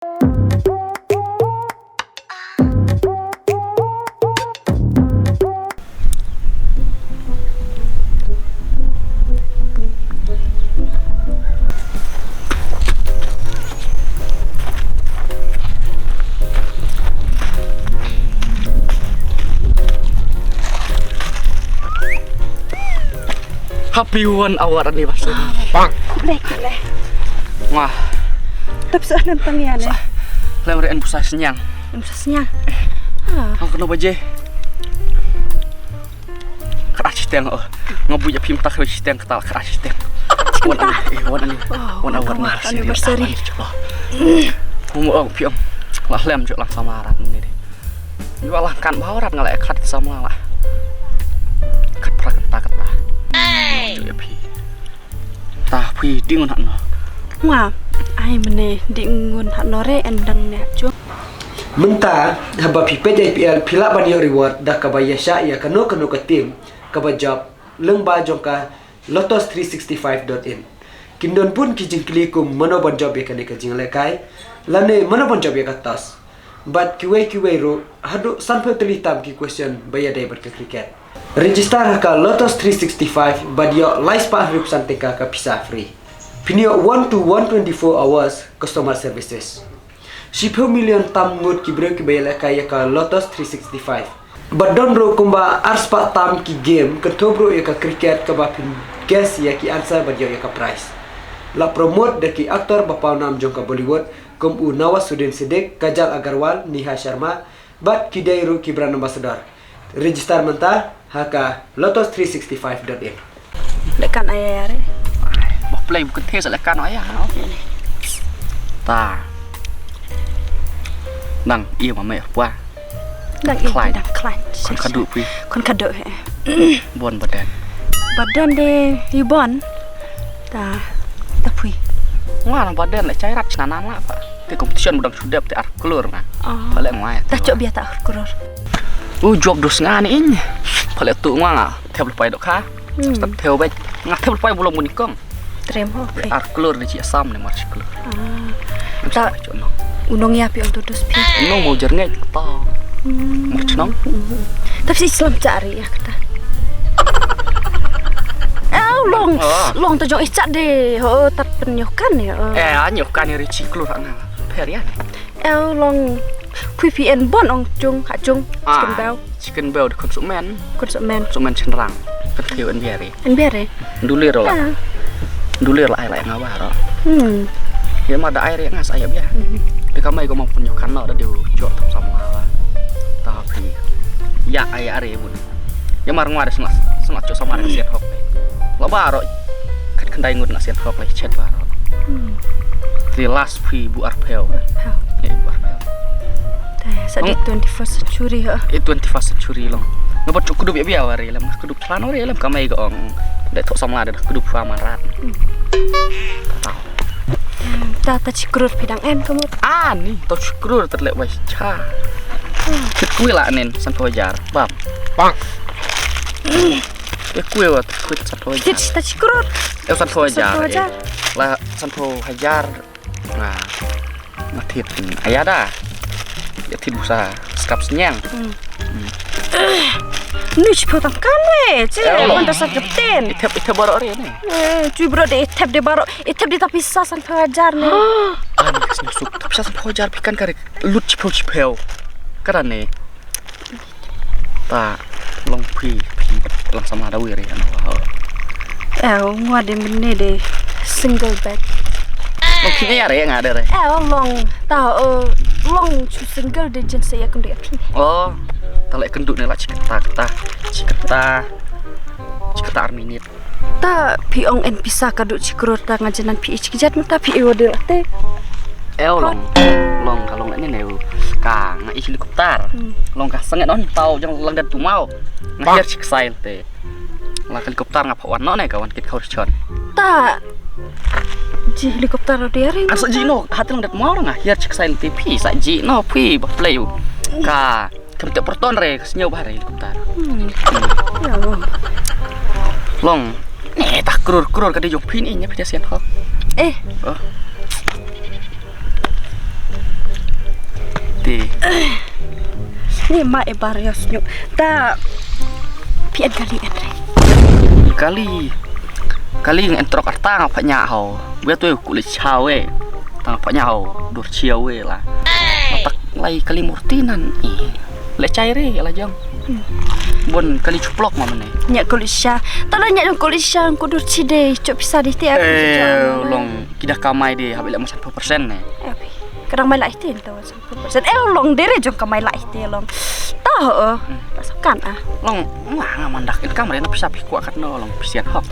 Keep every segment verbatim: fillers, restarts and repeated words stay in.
Happy one hour anniversary. Khublei, khublei. Wah. Tap sa nan tang ïa ne. Lem re en busa sniang. En busa sniang. Ah. Ang kena baje. Kra chiteng oh. Ngabu ya phim tak chiteng kata kra chiteng. Wan ani, eh, wan ani. Oh, wan awar ni. Anniversary. Mo ong piong. Lah lem jok lang sama rat ni. Yu lah kan bau rat ngalai khat sama lah. Khat pra kata kata. Jok ya phi. Ta phi ding ngun hano. Nga. Ai mene ding ngun hano re endang ne jok. Mynta, haba phi peit I P L, phi lah ban ïoh reward da kaba ïa shah ïa kano kano ka team kaba jop lyngba jong ka Lotus three sixty-five dot in. Kin don bun ki jingkylli kum mano ban jop ïa kane ka jinglehkai lane mano ban jop ïa ka toss. Bad kiwei kiwei ruh haduh sanphew tylli tam ki question ba ïadei bad ka cricket. Register ha ka Lotus three sixty-five bad ïoh lai spah hynriewphew san tyngka ka pisa free. Phin ïoh one to one twenty-four hours customer services. Shiphew million tam ngut ki briew kiba ïalehkai ïa ka Lotus three sixty-five. Bad don ruh kumba arspah tam ki game kynthup ruh ïa ka cricket kaba phin guess ïa ki answer bad ïoh ïa ka prize. La promote da ki actor ba pawnam jong ka Bollywood kum u Nawazuddin Siddiqui, Kajal Aggarwal, Neha Sharma bad ki dei ruh ki brand ambassador. Register mynta ha ka lotus three sixty-five dot in. Lehkan aya re. Bah play bukan thes lehkan aya. Ta. Nang ia mama ya pua. Nang ia dang khlaiñ. Kon kadu pi. Kon kadu he. Bon badan. Badan de i bon. Ta, ta pui. Nga nang badan leh chai rat chna nan la pa. Te competition budang sudep te ar klur nga. Pale nga ya. Ta chok bia ta ar klur. U jok dus nga ni in. Pale tu nga nga. Thep lepai dok ha. Ta thep bai. Nga thep lepai bulong muni kong. Trem ho. Ar klur ni chi asam ni mar chi klur. Ta chok nong. Unong ya pi ong tu dus pi. Unong mau jer ngai ta. Mar chnong. Ta si slam chari ya kata. Ew long. Long ta jong i chat de ho tat pen nyoh kan ya. Eh, nyoh kan ya ri chi klur ha nga. Pher ya. Ew long. Pui pi en bon ong chung ha chung. Chicken bell. Chicken bell de kon suk men. Kon suk men. Suk men chenrang. Kat keu en biari. En biari. Dulir la. Dulir la ai la nga baro. Hmm. Ya ma da ai re nga sa ya bia. Te kamai ko mau pun nyoh kan no da diu jok tam sama la. Ta pi. Ya ai are bun. Ya mar ngwa da sngak sngak chok sama da siat hok. La baro. Kat kendai ngut na siat hok la chet baro. Hmm. Te last pi bu arphew. Eh bu arphew. Te sa di twenty-first century ha. Eh twenty-first century long. Nga bat chok kudup ya bia wari lam kudup plan wari lam kamai ga ong. Da thok samla da kudup fa man rat. Ta ta chi krur pidang en kamut. Ah ni to chi krur ter lek wai cha. Kit kui la nen san phew hajar. Bap. Bang. Te kui wa kit san phew hajar. Kit ta chi krur. Eh san phew hajar. La san phew hajar. Nga nga thit aya da. Ya thit busa skap snyang. Nu chi phew tang kan we che. Wan da sa kapten. Ithep ithep baro re ne. Chu bro de ithep de baro ithep de tapi sa san phew hajar ne. Ani kasnya suk tapi sa san phew hajar pikan kare lut chi phew chi phew. Kara ne. Ta long phi phi lang sama da wiri ano ha. Eh, ngwa de mene de single bed. Long phi ne ya re nga de re. Eh, long ta long chu single de jen se ya kundu ya phi. Oh, ta le kundu ne la chikata kata chikata chikata ar minit. Ta phi ong en pisa ka du chi kror ta nga janan phi ich kijat ta phi ewa de te. Ew long. Long ka long ne ne ka nga ich helicopter. Long ka sanget on tau jang lang dat tu mau. Nga hiar chi ksail te. La helicopter nga phawan no ne ka wan kit khau chon. Ta ji helicopter de ring. Asa ji no hat lang dat mau nga hiar chi ksail te phi sa ji no phi ba play u. Ka Kam te porton re ka sngew bah re helicopter. Hmm. Ya Allah. Long. Ne ta krur krur ka de jong phin in ya phi sian ho. Eh. Oh. Ni ma e bar ya sñiuh. Ta phi en kali en re. Kali. Kali ngan trok arta nga pha nya ho. Bia tu ku le cha we. Tang pha nya ho. Dur chia we la. Tak lai kali murti nan. Eh. Le chai re la jong. Bon kali chuplok ma mane. Nya kali sha. Ta la nya jong kali sha ku dur chi de. Chop pisa di te. Eh, long kita kamai de. Habi le ma san phew persen ne. Kadang mai la ite ta. Eh, long dere jong ka mai la ite long. Ta ho. Ta sakan ah. Long nga nga mandak in kamre na pisa phi kwah kat no long pisian hok.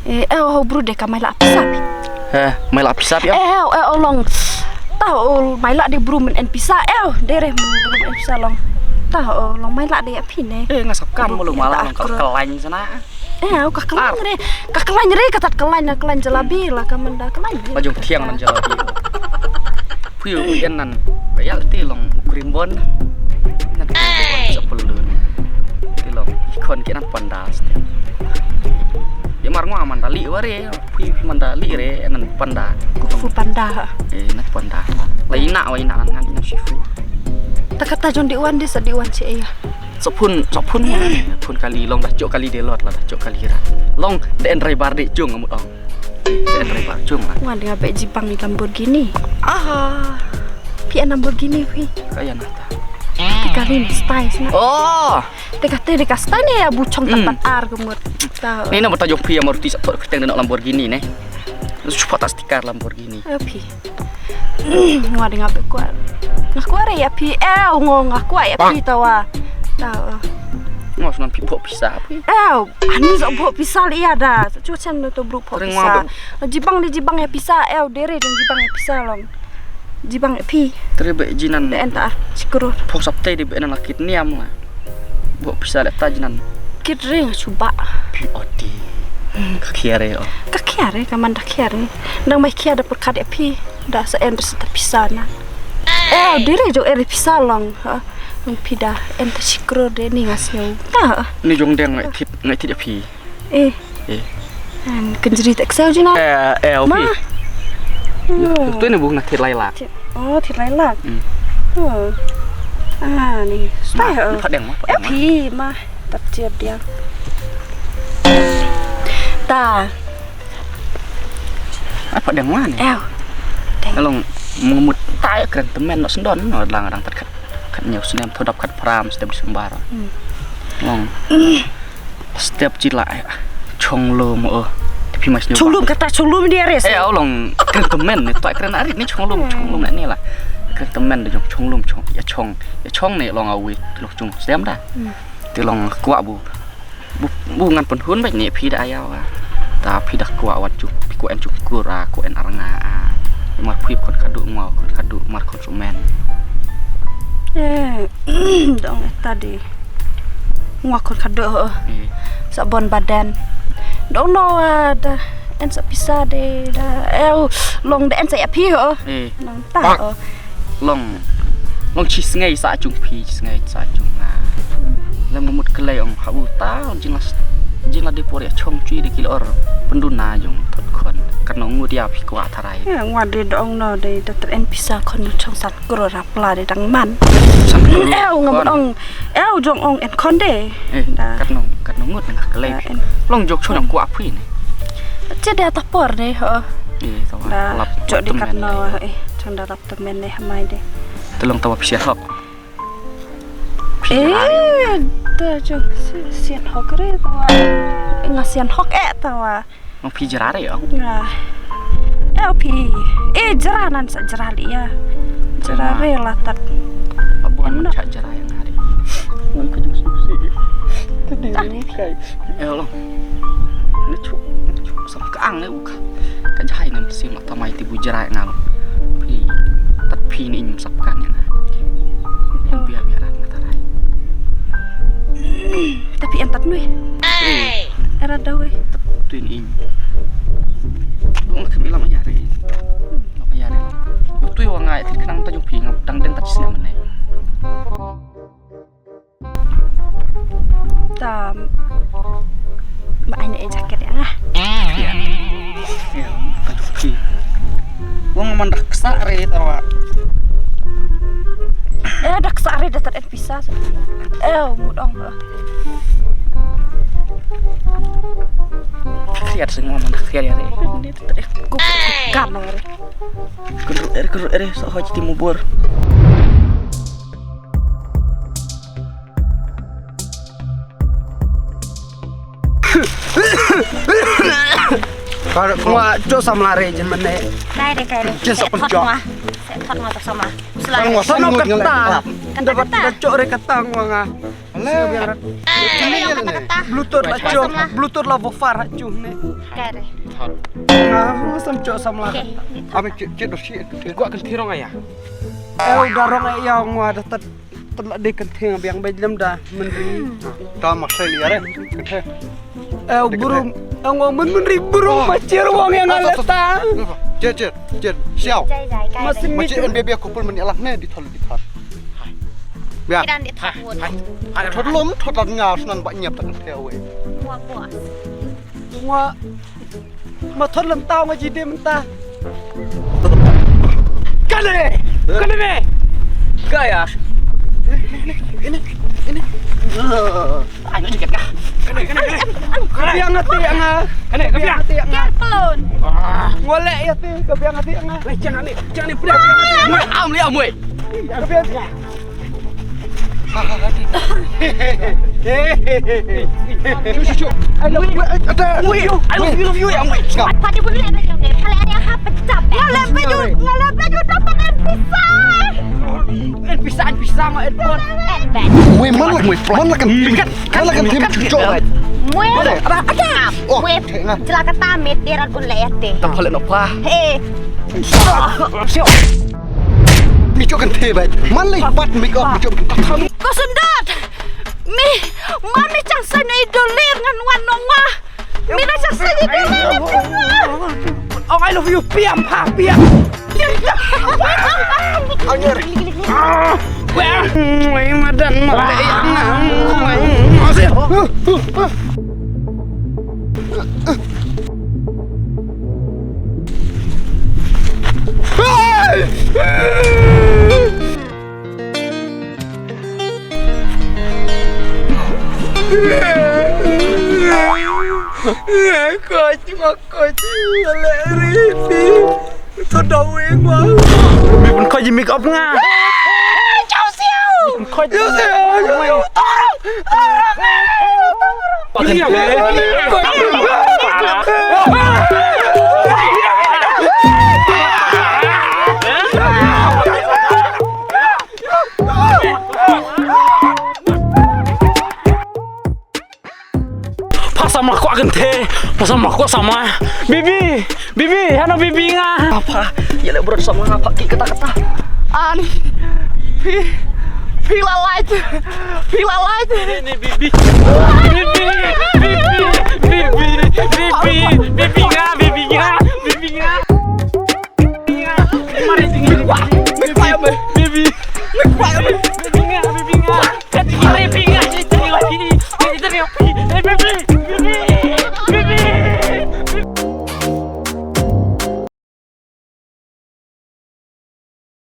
Eh, eh, ho bru de ka mai la pisa phi. Eh, mai la pisa phi. Eh, eh, long. Ta ho mai la de bru men en pisa. Eh, dere men bru men en pisa long. Ta ho long mai la de phi ne. Eh, nga sakan mo lo mala long ka lain sana. Eh, ka klan re. Ka klan re ka tat klan na klan jalabi la ka manda klan. Ba jong thiang man jalabi. Phi u yan nan. Ka yal ti long krim bon. Nan sapul lu. Ti long ikon ki nan panda. Ya mar ngwa manda li ware. Phi manda li re nan panda. Ku panda. Eh, nan panda. Lai na wai na nan nan sifu. Takata jong di wan di sa di wan che ya. Sapun sapun. Pun kali long dah chok kali de lot la dah chok kali ra. Long de en driver de chung amut ong. De en driver chung la. Wan dengan bek jibang ni Lamborghini. Aha. Pi en Lamborghini pi. Kaya nata. Pi kali ni style sna. Oh. Teka te deka style ni ya buchong tempat ar kemut. Ni nama tajong pi Maruti sa thot keteng de Lamborghini ne. Supat tak stiker Lamborghini. Pi. Nga dei nga phi kwah. Nga kwah re ya phi. Eh, ngo nga kwah ya phi tawa. Tawa. Ngo snan phi pok pisa phi. Eh, ani sa pok pisa li ya da. Sa chu chen no to bru pok pisa. Jibang di jibang ya pisa. Eh, dere jong jibang ya pisa long. Jibang ya phi. Tere be jinan. Be enta. Sikurur. Pok sapte di be nan lakit niam nga. Bo pisa le ta jinan. Kit ring chuba. Pi oti. Ka khiare o. Ka khiare ka man da khiare. Nang mai khiare da perkat e pi. Da sa en sa ta pisa na. Eh, dire jo ere pisa long. Ha. Nang pida en ta sikro de ni ngas nyau. Ta. Ni jong deng ngai tit ngai tit e pi. Eh. Eh. Kan jeri tak sau jinan. Eh, eh, opi. Tu ni bung na tit lai lak. Oh, thit lai lak. Hmm. Oh. Ah, ni. Style. Pha deng ma. Eh, phi ma. Tap chiap dia. Ta. Apa deng ma ni? Eh. Deng. Long mut ta kren temen no sendon no lang rang tat kat. Kat nyau snem thodap kat pram stem December. Hmm. Long. Step jila chong lum o. Tapi mas nyoba. Chong lum kata chong lum dia res. Eh, au long kren temen ni, tak kren arit ni chong lum, chong lum ni lah. Kren temen de jong chong lum chong ya chong ya chong ni long awi long chong sem da. Ti long kwah bu bu ngan penhun baik ni phi da ayau. Ta phi da kwah wat chuk phi kwah en chuk kura kwah en arnga. Mar phi kon kadu ngwa kon kadu mar kon sumen. Eh, dong tadi. Ngwa khon khadok. Sa bon badan. Dong no da en sa pisa de da eu long da en sa ya phi ho. Nang ta ho. Long long chi sngai sa chung phi chi sngai sa chung na. Lem mut klei ong ha u ta jin la jin la de por ya chong chui de kilo or penduna jong thot khon. Kan nong ngut ya phi kwah tharai. Ngwa de dong no de da ter en pisa khon chong sat. Kro rapla de dang man. San kro. Eu ngam ong. Eu jong ong en konde. Eh, da. Kat nong kat nong ngut nang kalai. Long jok chon nang ku apui ne. Che de ta por de ho. Eh, tawa. Da. Lap jok de kat no eh chang da rap temen ne hamai de. Telong tawa pisiar hok. Eh, da jok sian hok re tawa. Nga sian hok eh tawa. Ong phi jrare ong. Nga. Eh phi. Eh jra nan sa jra li ya. Jrare la tat. Abuan man cha jra yang hari. Ong ka jus si. Tadi ni kai. Eh long. Ni chu. Sam ka ang le u ka. Ka jahai nam sim la tamai ti bu jra ngal. Phi. Tat phi ni im sap kan yang. Yang biar biar. Tapi en tat nui. Era dawe. Tuin in. Ong kami lam ayare. Lam ayare. Tui wa ngai tit khnang ta jong phi ngap dang den ta chisne mane. Tam. Ma ai ne jaket ya ngah. Ya. Ya, ta jong phi. Wong man dak sa re tawa. Da tat en pisa sa. Eh, mut ong. Khriat sing mo man khriat ya re. Ni tat en kup kan ong re. Kunru er kunru er so hoj ti mubur. Kar ngwa jo samla re jin mane. Kai re kai re. Jin sok jo. Set hot ngwa to sama. Selain. Sono kata. Kata kata. Da cok re kata ngwa nga. Bluetooth la cok, Bluetooth la woofer ha cok ne. Kare. Nga sam cok samla. Abe cek cek dosi. Gua kan tirong aya. Eh, da rong aya ngwa da tat tat la de kan ting biang be lem da menri. Ta masai ya re. Eh, burum, eh, ngong mun mun ri burum, oh, macir wong yang ngaleta. Jer, jer, jer, siau. Jai, jai, kai, macir en bebe aku pun meni alah ne di thol di thol. Ya. Kiran di thol. Hai, hai, hai. Thol lom, thol tat nga sunan ba nyap tak te we. Ngwa, ngwa. Ngwa, ma thol lem tau nga jide menta. Kane! Kane me! Kaya. Ini, ini, ini. Ayo, dikit kah? Kane, kane, kane. Kebiang ati nga. Kane, kebiang. Kebiang ati nga. Ngolek ya ti, kebiang ati nga. Weh, jangan ni, jangan ni, pria, pria, pria. Mui, am, liam, mui. Kebiang. Shoo, shoo, shoo. I love you. I love you, love you, yang wei. Pati pun ni ada jam ni. Kalau ada apa pecah. Ngalah baju, ngalah baju dapat en pisa. En pisa, en pisa, ma en pon. Wei, man lah, man lah kan. Man lah kan tim cucuk. Wei, ada, ada. Oh, wei, celaka tamit dia rat pun leh ate. Tak boleh nopa. Hei. Siap. Mi jok kan te bai. Man lei pat mi ko mi jok. Ko sundot. Mi, ma mi chang sa nei dolir ngan wan nong wa. Mi na chang sa nei dolir ngan wan. Oh, I love you, piam, ha, piam. Anyer. Wei madan ma. Masih. Koch ma koch, ale riti. To da weng wa. Mi pun koch mi kop nga. Chau siau. Koch. Chau siau. Pasa ma kwah kynthei, pasa ma kwah sama. Bibi, bibi, hano bibi nga. Apa? Ya le bro sama apa ki kata kata. An. Pi, pi la light. Pi la light. Ini bibi. Bibi.